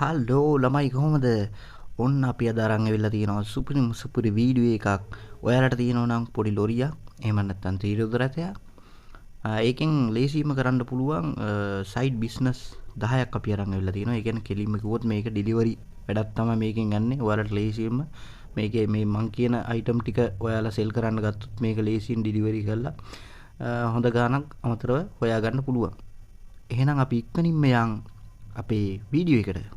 Hello ළමයි, කොහොමද? ඔන්න අපි අද අරන් ඇවිල්ලා තියෙනවා සුපිරිම සුපිරි වීඩියෝ එකක්. ඔයාලට තියෙනවා නම් පොඩි ලොරියක්, එහෙම නැත්නම් ත්‍රිරෝද රථයක්. ඒකෙන් ලේසියෙන්ම කරන්න පුළුවන් සයිඩ් බිස්නස් 10ක් අපි අරන් ඇවිල්ලා තියෙනවා. ඒ කියන්නේ කෙලින්ම කිව්වොත් මේක ඩෙලිවරි වැඩක් තමයි මේකෙන් යන්නේ. ඔයාලට ලේසියෙන්ම මේකේ මේ මං කියන අයිටම් ටික ඔයාලා සෙල් කරන්න ගත්තොත් මේක ලේසියෙන් ඩෙලිවරි කරලා හොඳ ගාණක් අමතරව හොයාගන්න පුළුවන්. එහෙනම් අපි ඉක්මනින්ම යන් අපේ වීඩියෝ එකට.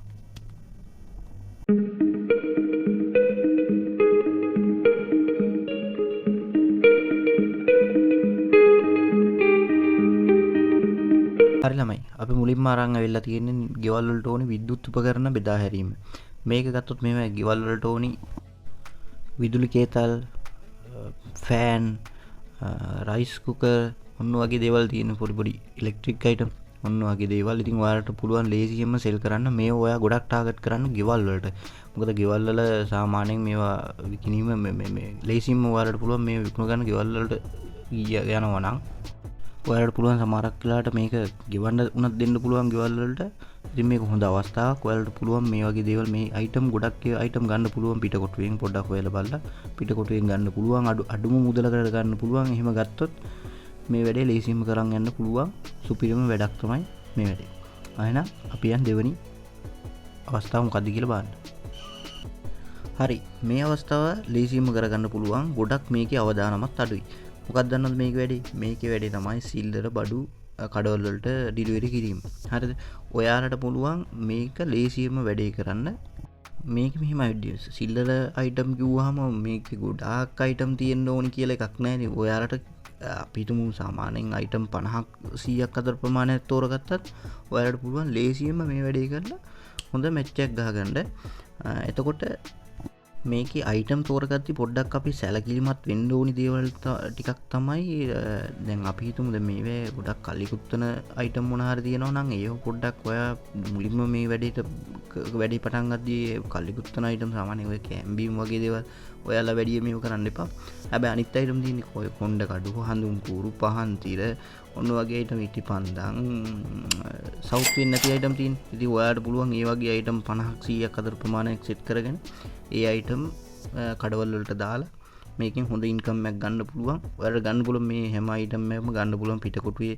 හරි ළමයි, අපි මුලින්ම අරන් ඇවිල්ලා තියෙන්නේ ගෙවල් වලට ඕනි විද්‍යුත් උපකරණ බෙදා හැරීම. මේක ගත්තොත් මෙහෙම ගෙවල් වලට ඕනි විදුලි කේතල්, ෆෑන්, රයිස් කුකර්, ඔන්න වගේ දේවල් තියෙන පොඩි පොඩි ඉලෙක්ට්‍රික් අයිටම් ඔන්න වගේ දේවල්. ඉතින් ඔයාලට පුළුවන් ලේසියෙන්ම සෙල් කරන්න. මේ ඔයා ගොඩක් ටාගට් කරන්න ගෙවල් වලට. මොකද ගෙවල් වල සාමාන්‍යයෙන් මේවා විකිණීම මේ ලේසියෙන්ම ඔයාලට පුළුවන් මේ විකුණ ගන්න ගෙවල් වලට යනවා නම් ඔයාලට පුළුවන් සමහරක් වෙලාවට මේක ගෙවන්න උනත් දෙන්න පුළුවන් ගෙවල් වලට. ඉතින් මේක හොඳ අවස්ථාවක්. ඔයාලට පුළුවන් මේ වගේ දේවල්, මේ අයිටම් ගොඩක් ඒ අයිටම් ගන්න පුළුවන් පිටකොටුවෙන් පොඩ්ඩක් හොයලා බලලා පිටකොටුවෙන් ගන්න පුළුවන්, අඩුම මුදලකට ගන්න පුළුවන්. එහෙම ගත්තොත් මේ වැඩේ ලේසියෙන්ම කරන් යන්න පුළුවන්. සුපිරිම වැඩක් තමයි මේ වැඩේ. එහෙනම් අපි යන් දෙවෙනි අවස්ථාව මොකද්ද කියලා බලන්න. හරි, මේ අවස්ථාව ලේසියෙන්ම කරගන්න පුළුවන්. ගොඩක් මේකේ අවදානමත් අඩුයි. මොකක්ද දන්නවද මේකේ වැඩේ? මේකේ වැඩේ තමයි සිල්ලර බඩු කඩවල් වලට ඩිලිවරි කිරීම. හරිද? ඔයාලට පුළුවන් මේක ලේසියෙන්ම වැඩේ කරන්න. මේක මෙහෙම අයිඩියස්. සිල්ලර අයිටම් කිව්වහම මේකේ ගොඩාක් අයිටම් තියෙන්න ඕනි කියලා එකක් නෑ නේ. ඔයාලට අපි හිතමු සාමාන්‍යයෙන් අයිටම් 50ක් 100ක් අතර ප්‍රමාණයක් තෝරගත්තත් ඔයාලට පුළුවන් ලේසියෙන්ම මේ වැඩේ කරලා හොඳ මැච් එකක් ගහගන්න. එතකොට මේකේ අයිටම් තෝරගද්දි පොඩ්ඩක් අපි සැලකිලිමත් වෙන්න ඕනි දේවල් ටිකක් තමයි. දැන් අපි හිතමු දැන් මේවේ ගොඩක් කලිකුත් වෙන අයිටම් මොන හරි තියෙනවා නම් ඒව පොඩ්ඩක් ඔයා මුලින්ම මේ වැඩේ පටන් ගද්දි කලිකුත් වෙන අයිටම් සාමාන්‍යයෙන් ඔය කැම්බීම් වගේ දේවල් ඔයාලා වැඩිය මේව කරන්න එපා. හැබැයි අනිත් අයිටම් තියෙන්නේ ඔය කොණ්ඩ කඩු, හඳුන් කූරු, පහන් තිර, ඔන්න වගේ අයිටම්, ඉටි පන්දම්, සවුත් වෙන්නේ නැති අයිටම් තියෙන්නේ. ඉතින් ඔයාලට පුළුවන් ඒ වගේ අයිටම් 50ක් 100ක් අතර ප්‍රමාණයක් සෙට් කරගෙන ඒ අයිටම් කඩවල් වලට දාලා මේකෙන් හොඳ ඉන්කම් එකක් ගන්න පුළුවන්. ඔයාලට ගන්න පුළුවන් මේ හැම අයිටම් එකක්ම ගන්න පුළුවන්. පිටකොටුවේ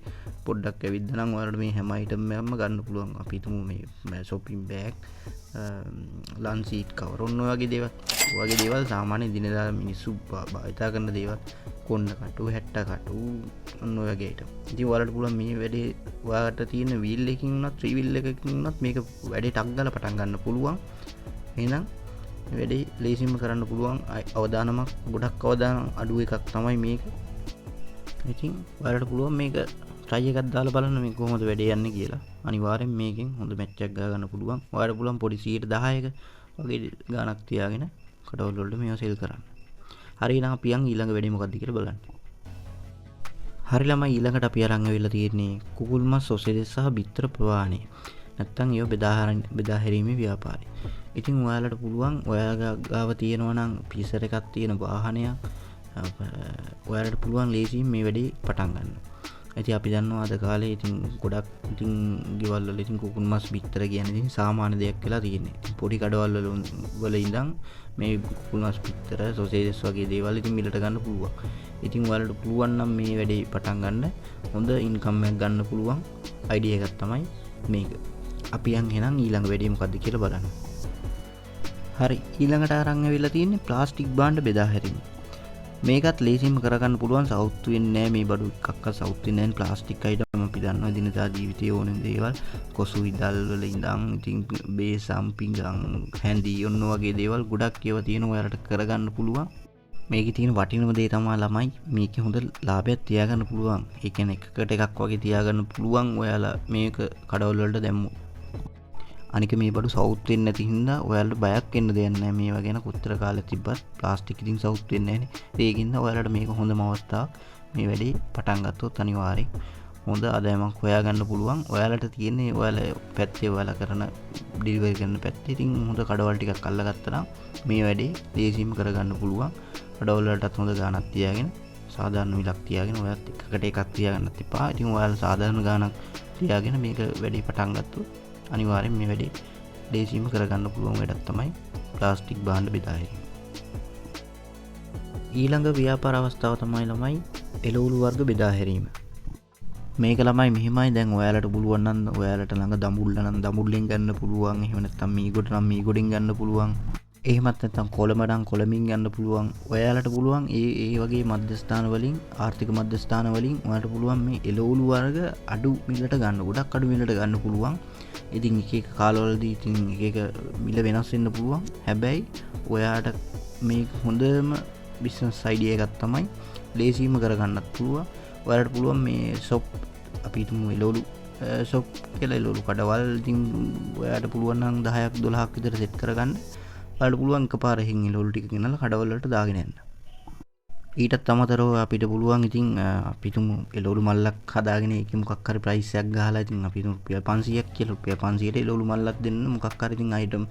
පොඩ්ඩක් ඇවිද්දා නම් ඔයාලට මේ හැම අයිටම් එකක්ම ගන්න පුළුවන්. අපි හිතමු මේ shopping bag, lunch seat cover, ඔන්න ඔය වගේ දේවල්. ඔය වගේ දේවල් සාමාන්‍ය දිනදා මිනිස්සු භාවිතා කරන දේවල්. කොණ්ඩ කටු, හැට්ට කටු, ඔන්න ඔය වගේ අයිටම්. ඉතින් ඔයාලට පුළුවන් මේ වැඩේ ඔයාලට තියෙන වීල් එකකින් වුණත්, ත්‍රී වීල් එකකින් වුණත් මේක වැඩේ ටක් ගාලා පටන් ගන්න පුළුවන්. එහෙනම් මේ වැඩේ ලේසියෙන්ම කරන්න පුළුවන්. අවදානමක් ගොඩක් අවදානම් අඩු එකක් තමයි මේක. ඉතින් ඔයාලට පුළුවන් මේක try එකක් දාලා බලන්න මේ කොහොමද වැඩේ යන්නේ කියලා. අනිවාර්යෙන් මේකෙන් හොඳ මැච් එකක් ගහ ගන්න පුළුවන්. ඔයාලට පුළුවන් පොඩි 10%ක වගේ ගාණක් තියාගෙන කඩවල් වලට මේවා සෙල් කරන්න. හරි, එහෙනම් අපි යන් ඊළඟ වැඩේ මොකද්ද කියලා බලන්න. හරි ළමයි, ඊළඟට අපි අරන් ඇවිල්ලා තියෙන්නේ කුකුල් මස් සොසේජ් සහ බිත්තර ප්‍රවාහනය. නැත්තම් ඒව බෙදා හැරීමේ ව්‍යාපාරය. ඉතින් ඔයාලට පුළුවන් ඔයාලා ගාව තියෙනවා නම් පිසර එකක් තියෙන වාහනයක්, ඔයාලට පුළුවන් ලේසියෙන් මේ වැඩේ පටන් ගන්න. ඉතින් අපි දන්නවා අද කාලේ ඉතින් ගොඩක් ඉතින් ගෙවල් වල ඉතින් කුකුල් මස් බිත්තර කියන්නේ ඉතින් සාමාන්‍ය දෙයක් වෙලා තියෙන්නේ. ඉතින් පොඩි කඩවල් වල ඉඳන් මේ කුකුල් මස් බිත්තර සොසේජස් වගේ දේවල් ඉතින් මිලට ගන්න පුළුවන්. ඉතින් ඔයාලට පුළුවන් නම් මේ වැඩේ පටන් ගන්න හොඳ ඉන්කම් එකක් ගන්න පුළුවන් අයිඩියා එකක් තමයි මේක. අපි යන් එහෙනම් ඊළඟ වැඩේ මොකද්ද කියලා බලන්න. හරි, ඊළඟට අරන් ඇවිල්ලා තියෙන්නේ ප්ලාස්ටික් භාණ්ඩ බෙදා හැරීම. මේකත් ලේසියෙන්ම කරගන්න පුළුවන්. සවුත් වෙන්නේ නෑ මේ බඩු එකක්වත් සවුත් වෙන්නේ නෑ. ප්ලාස්ටික් අයිටම් අපි දන්නවා දිනදා ජීවිතයේ ඕන දේවල්, කොසු ඉදල් වල ඉඳන් ඉතින් බේසම්, පිඟන්, හැඳි ඔන්න වගේ දේවල් ගොඩක් ඒවා තියෙනවා ඔයාලට කරගන්න පුළුවන්. මේකේ තියෙන වටිනම දේ තමයි ළමයි මේකේ හොඳ ලාභයක් තියාගන්න පුළුවන්. ඒ කියන්නේ එකකට එකක් වගේ තියාගන්න පුළුවන් ඔයාලා මේක කඩවල වලට දැම්මොත්. අනික මේ බඩු සවුත් වෙන්නේ නැති හින්දා ඔයාලට බයක් වෙන්න දෙයක් නෑ. මේවා ගැන කොච්චර කාලයක් තිබ්බත් ප්ලාස්ටික් ඉතින් සවුත් වෙන්නේ නෑනේ. ඉතින් ඒකින්ද ඔයාලට මේක හොඳම අවස්ථාවක්. මේ වැඩේ පටන් ගත්තොත් අනිවාර්යෙන් හොඳ ආදායමක් හොයාගන්න පුළුවන්. ඔයාලට තියෙන්නේ ඔයාලා පැත්තේ ඔයාලා කරන ඩිලිවරි කරන පැත්තේ ඉතින් හොඳ කඩවල් ටිකක් අල්ලගත්තා නම් මේ වැඩේ ලේසියෙන්ම කරගන්න පුළුවන්. කඩවල් වලටත් හොඳ ගාණක් තියාගෙන සාධාරණ මිලක් තියාගෙන ඔයත් එකකට එකක් තියාගන්නත් එපා. ඉතින් ඔයාලා සාධාරණ ගාණක් තියාගෙන මේක වැඩේ පටන් ගත්තොත් අනිවාර්යෙන් මේ වැඩේ ලේසියෙන්ම කරගන්න පුළුවන් වැඩක් තමයි ප්ලාස්ටික් භාණ්ඩ බෙදා හැරීම. ඊළඟ ව්‍යාපාර අවස්ථාව තමයි ළමයි එළවලු වර්ග බෙදා හැරීම. මේක ළමයි මෙහෙමයි, දැන් ඔයාලට පුළුවන් නම් ඔයාලට ළඟ දඹුල්ල නම් දඹුල්ලෙන් ගන්න පුළුවන්, එහෙම නැත්නම් මීගොඩ නම් මීගොඩෙන් ගන්න පුළුවන්, එහෙමත් නැත්නම් කොළඹ නම් කොළඹින් ගන්න පුළුවන්. ඔයාලට පුළුවන් ඒ වගේ මධ්‍යස්ථාන වලින්, ආර්ථික මධ්‍යස්ථාන වලින් ඔයාලට පුළුවන් මේ එළවලු වර්ග අඩු මිලට ගන්න, ගොඩක් අඩු මිලට ගන්න පුළුවන්. ඉතින් එක එක කාලවලදී ඉතින් එක එක මිල වෙනස් වෙන්න පුළුවන්. හැබැයි ඔයාට මේ හොඳම බිස්නස් අයිඩියා එකක් තමයි, ලේසියෙන්ම කරගන්නත් පුළුවන්. ඔයාලට පුළුවන් මේ ෂොප්, අපි හිතමු එළවලු ෂොප් කියලා, එළවලු කඩවල් ඉතින් ඔයාලට පුළුවන් නම් 10ක් 12ක් විතර සෙට් කරගන්න. ඔයාලට පුළුවන් එකපාර එහෙන් එළවලු ටික ගෙනල්ලා කඩවල් වලට දාගෙන යන්න. ඊටත් අමතරව අපිට පුළුවන් ඉතින් අපි හිතමු එළවලු මල්ලක් හදාගෙන ඒකේ මොකක් හරි ප්‍රයිස් එකක් ගහලා ඉතින් අපි හිතමු රුපියල් 500ක් කියලා, රුපියල් 500ට එළවලු මල්ලක් දෙන්න මොකක් හරි ඉතින් අයිටම්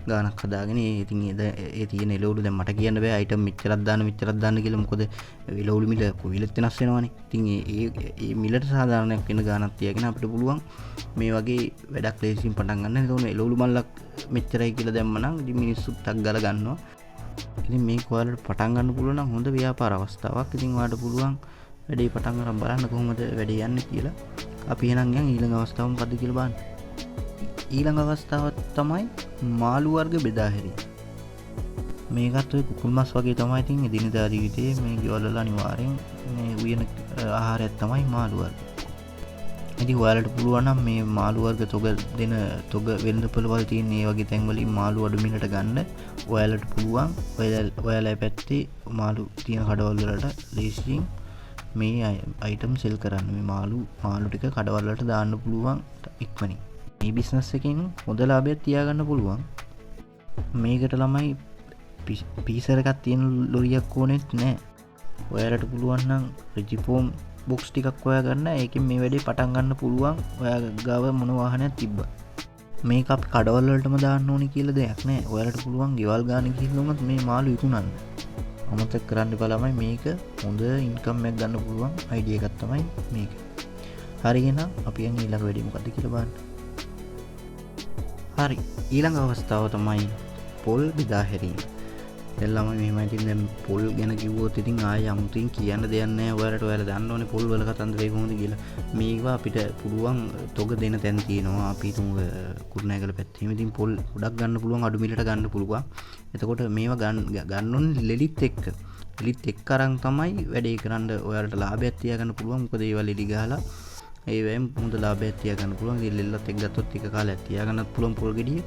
ගානක් හදාගෙන ඒ ඉතින් ඒ තියෙන එළවලු දැන් මට කියන්න බෑ අයිටම් මෙච්චරක් දාන්න මෙච්චරක් දාන්න කියලා, මොකද එළවලු මිල කොවිලත් වෙනස් වෙනවනේ. ඉතින් ඒ මිලට සාධාරණයක් වෙන ගානක් තියාගෙන අපිට පුළුවන් මේ වගේ වැඩක් ලේසියෙන් පටන් ගන්න. එතකොට එළවලු මල්ලක් මෙච්චරයි කියලා දැම්ම නම් ඉතින් මිනිස්සුත් ටක් ගාලා ගන්නවා. ඉතින් මේක ඔයාලට පටන් ගන්න පුළුවන් නම් හොඳ ව්‍යාපාර අවස්ථාවක්. ඉතින් ඔයාලට පුළුවන් වැඩේ පටන් අරන් බලන්න කොහොමද වැඩේ යන්නේ කියලා. අපි එහෙනම් යන් ඊළඟ අවස්ථාව මොකද්ද කියලා බලන්න. ඊළඟ අවස්ථාව තමයි මාළු වර්ග බෙදා හැරීම. මේකත් ඔය කුකුල් මස් වගේ තමයි. ඉතින් එදිනෙදා ජීවිතයේ මේ ගෙවල් වල අනිවාර්යෙන් මේ උයන ආහාරයක් තමයි මාළු වර්ග. ඉතින් ඔයාලට පුළුවන් නම් මේ මාළු වර්ග තොග දෙන තොග වෙළඳපොළවල් තියෙන ඒ වගේ තැන් වලින් මාළු අඩු මිලට ගන්න. ඔයාලට පුළුවන් ඔයාලා පැත්තේ මාළු තියෙන කඩවල් වලට ලේසියෙන් මේ අයිටම් සෙල් කරන්න. මේ මාළු ටික කඩවල් වලට දාන්න පුළුවන් ඉක්මනින්. මේ බිස්නස් එකෙන් හොඳ ලාභයක් තියාගන්න පුළුවන්. මේකට ළමයි පීසර් එකක් තියෙන ලොරියක් ඕනෙත් නෑ. ඔයාලට පුළුවන් නම් රෙජිෆෝම් බොක්ස් ටිකක් හොයාගන්න. ඒකෙන් මේ වැඩේ පටන් ගන්න පුළුවන්. ඔයා ගාව මොන වාහනයක් තිබ්බත්. මේක අපි කඩවල් වලටම දාන්න ඕනි කියලා දෙයක් නෑ. ඔයාලට පුළුවන් ගෙවල් ගාන ගිහින් වුණත් මේ මාළු විකුණන්න. අමතක කරන්න එපා ළමයි, මේක හොඳ ඉන්කම් එකක් ගන්න පුළුවන් අයිඩියා එකක් තමයි මේක. හරි එහෙනම් අපි යන් ඊළඟ වැඩේ මොකද්ද කියලා බලන්න. හරි ඊළඟ අවස්ථාව තමයි පොල් බෙදා හැරීම. දැන් ළමයි මෙහෙමයි, ඉතින් දැන් පොල් ගැන කිව්වොත් ඉතින් ආයෙ අමුතුවෙන් කියන්න දෙයක් නෑ. ඔයාලට දන්න ඕනේ පොල් වල කතන්දරේ කොහොමද කියලා. මේවා අපිට පුළුවන් තොග දෙන තැන් තියෙනවා. අපි හිතමු කුරුණෑගල පැත්තේ. එහෙම ඉතින් පොල් ගොඩක් ගන්න පුළුවන්, අඩු මිලට ගන්න පුළුවන්. එතකොට මේවා ගන්න ඕනේ ලෙලිත් එක්ක. ලෙලිත් එක්ක අරන් තමයි වැඩේ කරන්න ඔයාලට ලාභයක් තියාගන්න පුළුවන්. මොකද ඒවා ලෙලි ගහලා ඒවෙන් හොඳ ලාභයක් තියාගන්න පුළුවන්. ඉතින් ලෙල්ලත් එක්ක ගත්තොත් ටික කාලයක් තියාගන්නත් පුළුවන් පොල් ගෙඩිය.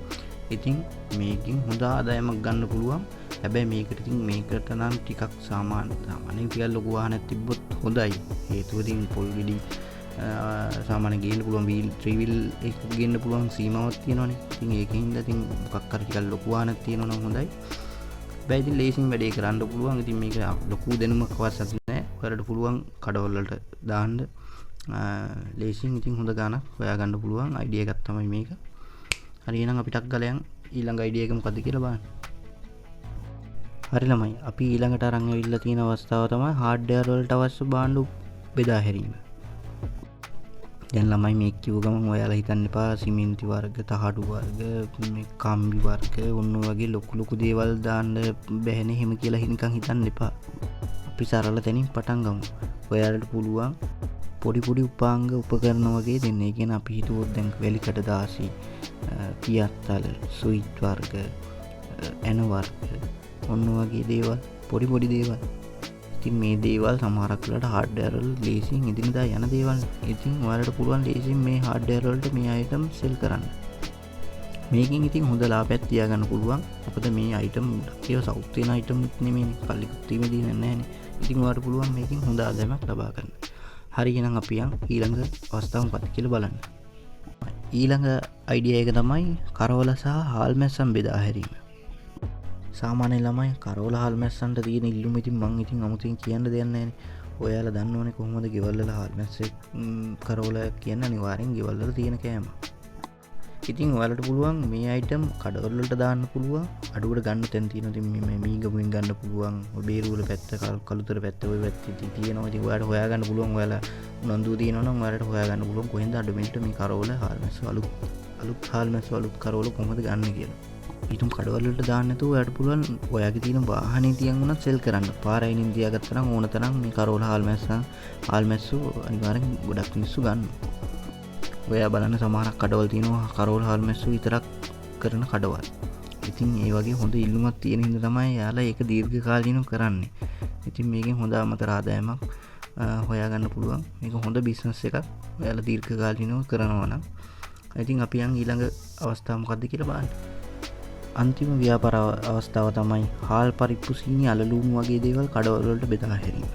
ඉතින් මේකෙන් හොඳ ආදායමක් ගන්න පුළුවන්. හැබැයි මේකට ඉතින් මේකට නම් ටිකක් සාමාන්‍යයෙන් ටිකක් ලොකු වාහනයක් තිබ්බොත් හොඳයි. හේතුව ඉතින් පොල් ගෙඩි සාමාන්‍ය ගේන්න පුළුවන් ත්‍රී වීල් එක ගේන්න පුළුවන් සීමාවක් තියෙනවනේ. ඉතින් ඒකෙන් හින්දා ඉතින් මොකක් හරි ටිකක් ලොකු වාහනයක් තියෙනවා නම් හොඳයි. හැබැයි ඉතින් ලේසියෙන් වැඩේ කරන්න පුළුවන්. ඉතින් මේක ලොකු දැනුමක් අවශ්‍යත් නෑ. ඔයාලට පුළුවන් කඩවල් වලට දාන්න. ලේසියෙන් ඉතින් හොඳ ගාණක් හොයාගන්න පුළුවන් අයිඩියා එකක් තමයි මේක. හරි එහෙනම් අපි ටක් ගාලා යන් ඊළඟ අයිඩියා එක මොකද්ද කියලා බලන්න. හරි ළමයි, අපි ඊළඟට අරන් ඇවිල්ලා තියෙන අවස්ථාව තමයි හાર્ඩ්වෙයාර් වලට අවශ්‍ය භාණ්ඩ බෙදා හැරීම. දැන් ළමයි මේ කිව්ව ගමන් ඔයාලා හිතන්න එපා සිමෙන්ති වර්ග, තහඩු වර්ග, මේ කම්බි වර්ග ඔන්න ඔය වගේ ලොකු ලොකු දේවල් දාන්න බැහැනේ එහෙම කියලා නිකන් හිතන්න එපා. අපි සරල තැනින් පටන් ගමු. ඔයාලට පුළුවන් පොඩි පොඩි උපාංග උපකරණ වගේ දෙන්න. ඒ කියන්නේ අපි හිතුවොත් දැන් වැලි කඩදාසි, පියත්තල, ස්විච් වර්ග, ඇන වර්ග, ඔන්න වගේ දේවල්, පොඩි පොඩි දේවල්. ඉතින් මේ දේවල් සමහරක් වෙලාවට හાર્ඩ්වෙයාර් වල ලේසියෙන් එදිනෙදා යන දේවල්. ඉතින් ඔයාලට පුළුවන් ලේසියෙන් මේ හાર્ඩ්වෙයාර් වලට මේ අයිටම් සෙල් කරන්න. මේකෙන් ඉතින් හොඳ ලාභයක් තියාගන්න පුළුවන්. මොකද මේ අයිටම් ගොඩක් ඒවා සවුත් වෙන අයිටම් නෙමෙයිනේ, කල්ලිකුත් තීමේ තියෙන්නේ නැහැනේ. ඉතින් ඔයාලට පුළුවන් මේකෙන් හොඳ ආදායමක් ලබා ගන්න. හරි එහෙනම් අපි යන් ඊළඟ අවස්ථාව මොකක්ද කියලා බලන්න. ඊළඟ අයිඩියා එක තමයි කරවල සහ හාල් මැස්සන් බෙදා හැරීම. සාමාන්‍ය ළමයි කරවල හාල් මැස්සන්ට තියෙන ඉල්ලුම ඉතින් මං ඉතින් අමුතුවෙන් කියන්න දෙයක් නැහැනේ. ඔයාලා දන්නවනේ කොහොමද ගෙවල් වල හාල් මැස්සෙක්, කරවල කියන්නේ අනිවාර්යෙන් ගෙවල් වල තියෙන කෑම. ඉතින් ඔයාලට පුළුවන් මේ අයිටම් කඩවල වලට දාන්න පුළුවන්, අඩුවට ගන්න තැන් තියෙනවා. ඉතින් මේ මීගමුවෙන් ගන්න පුළුවන්, ඔය බේරුවල පැත්ත, කළුතර පැත්ත, ඔය පැත්තේ ඉතින් තියෙනවා. ඉතින් ඔයාලට හොයාගන්න පුළුවන්, ඔයාලා උනන්දුව තියෙනවා නම් ඔයාලට හොයාගන්න පුළුවන් කොහෙන්ද අඩු මිලට මේ කරවල හාල් මැස්ස අලුත් හාල් මැස්සු අලුත් කරවල කොහොමද ගන්න කියලා. ඊටුම් කඩවල වලට දාන්න නැතුව ඔයාලට පුළුවන් ඔයාගේ තියෙන වාහනේ තියන් වුණත් සෙල් කරන්න. පාර අයිනින් තියාගත්තා නම් ඕන තරම් මේ කරවල හාල් මැස්සු අනිවාර්යෙන් ගොඩක් මිනිස්සු ගන්නවා. ඔයා බලන්න සමහරක් කඩවල් තියෙනවා කරවල හාල් මැස්සු විතරක් කරන කඩවල්. ඉතින් ඒ වගේ හොඳ ඉල්ලුමක් තියෙන හින්දා තමයි යාලා ඒක දීර්ඝකාලීනව කරන්නේ. ඉතින් මේකෙන් හොඳ අමතර ආදායමක් හොයාගන්න පුළුවන්. මේක හොඳ බිස්නස් එකක් ඔයාලා දීර්ඝකාලීනව කරනවා නම්. ඉතින් අපි යන් ඊළඟ අවස්ථාව මොකද්ද කියලා බලන්න. අන්තිම ව්‍යාපාර අවස්ථාව තමයි හාල් පරිප්පු සීනි අලලුණු වගේ දේවල් කඩවල වලට බෙදා හැරීම.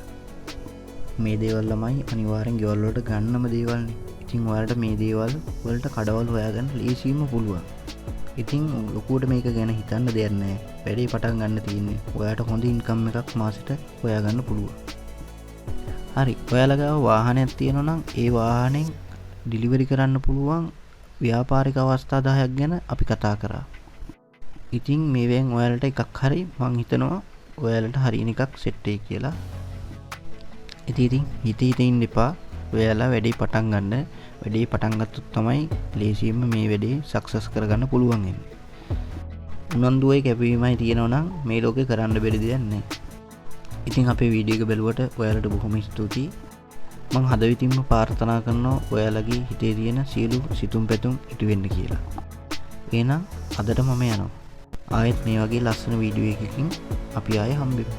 මේ දේවල් ළමයි අනිවාර්යෙන් ගෙවල් වලට ගන්නම දේවල්නේ. ඉතින් ඔයාලට මේ දේවල් වලට කඩවල් හොයාගන්න ලේසියෙන්ම පුළුවන්. ඉතින් ලොකුවට මේක ගැන හිතන්න දෙයක් නෑ. වැඩේ පටන් ගන්න තියෙන්නේ. ඔයාට හොඳ ඉන්කම් එකක් මාසෙට හොයාගන්න පුළුවන්. හරි, ඔයාලා ගාව වාහනයක් තියෙනවා නම් ඒ වාහනෙන් ඩිලිවරි කරන්න පුළුවන් ව්‍යාපාරික අවස්ථා 10ක් ගැන අපි කතා කරා. ඉතින් මේවෙන් ඔයාලට එකක් හරි මං හිතනවා ඔයාලට හරියන එකක් සෙට් වෙයි කියලා. ඉතින් හිත හිත ඉන්න එපා. ඔයාලා වැඩේ පටන් ගන්න. වැඩේ පටන් ගත්තොත් තමයි ලේසියෙන්ම මේ වැඩේ සක්සස් කරගන්න පුළුවන් වෙන්නේ. උනන්දුවයි කැපවීමයි තියෙනවා නම් මේ ලෝකේ කරන්න බැරි දෙයක් නෑ. ඉතින් අපේ වීඩියෝ එක බැලුවට ඔයාලට බොහොම ස්තුතියි. මං හදවතින්ම ප්‍රාර්ථනා කරනවා ඔයාලගේ හිතේ තියෙන සියලු සිතුම් පැතුම් ඉටු වෙන්න කියලා. එහෙනම් අදට මම යනවා. ආයෙත් මේ වගේ ලස්සන වීඩියෝ එකකින් අපි ආයෙ හම්බෙමු.